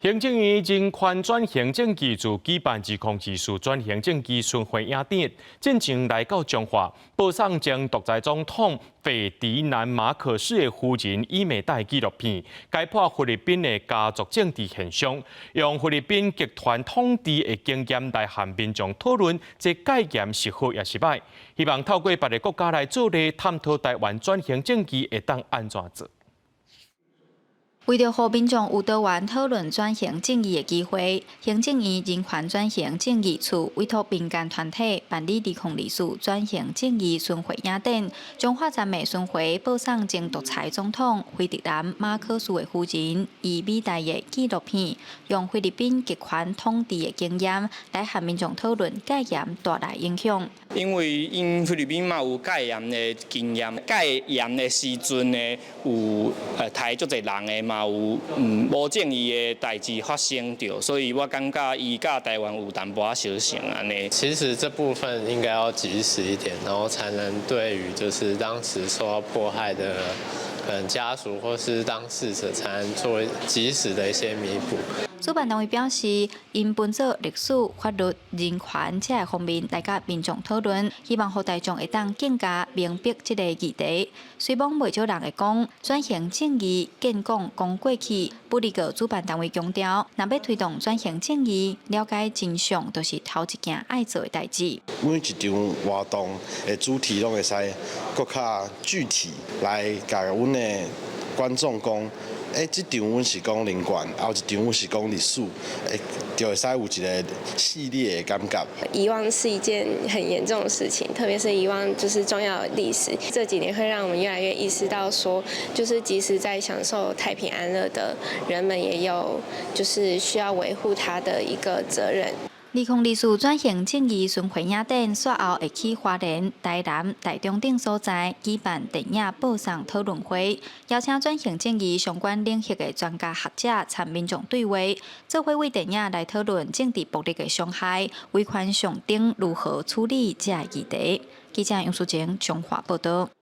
行政院人權轉型正義處舉辦2024轉型正義巡迴影展，進前來到彰化，播送前獨裁總統斐迪南馬可斯的夫人伊美黛紀錄片，解剖菲律賓的家族政治現象，用菲律賓極權統治的經驗來和民眾討論這戒嚴是好抑是䆀，希望透過別个國家來做例，探討台灣轉型正義會當按怎做。為著予民眾有多元討論轉型正義的機會，行政院人權轉型正義處委託民間團體辦理2024轉型正義巡迴影展，彰化站的巡迴播送前獨裁總統斐迪南馬可斯的夫人伊美黛的紀錄片，用菲律賓極權統治的經驗來和民眾討論戒嚴帶來影響。因為𪜶菲律賓嘛有戒嚴的經驗，戒嚴的時陣呢，有刣足濟人的嘛。有無正義的代誌發生著，所以我感覺伊佮台灣有淡薄仔相像按呢。其實這部分應該要及時一點，然後才能對於就是當時受到迫害的可能家屬或是當事者，才能做及時的一些彌補。主辦單位表示，𪜶分做歷史、法律、人權這个方面來佮民眾討論，希望予大眾會當更加明白這个議題。雖罔袂少人會講轉型正義見講講過去，不過主辦單位強調，若欲推動轉型正義，了解真相，就是頭一件愛做的代誌。每一場活動的主題攏會使閣較具體來共阮的觀眾講。欸，這場阮是講人權，後一場阮是講歷史，欸，就會使有一個系列的感覺。遺忘是一件很嚴重的事情，特別是遺忘就是重要的歷史。這幾年會讓我們越來越意識到，說就是即使在享受太平安樂的人們，也有就是需要維護他的一個責任。2024轉型正義巡迴影展，煞後會去花蓮、台南、台中等所在舉辦電影播送討論會，邀請轉型正義相關領域的專家學者參民眾對話，做伙為電影來討論政治暴力的傷害、維權上頂如何處理這个議題。記者楊淑靜彰化報導。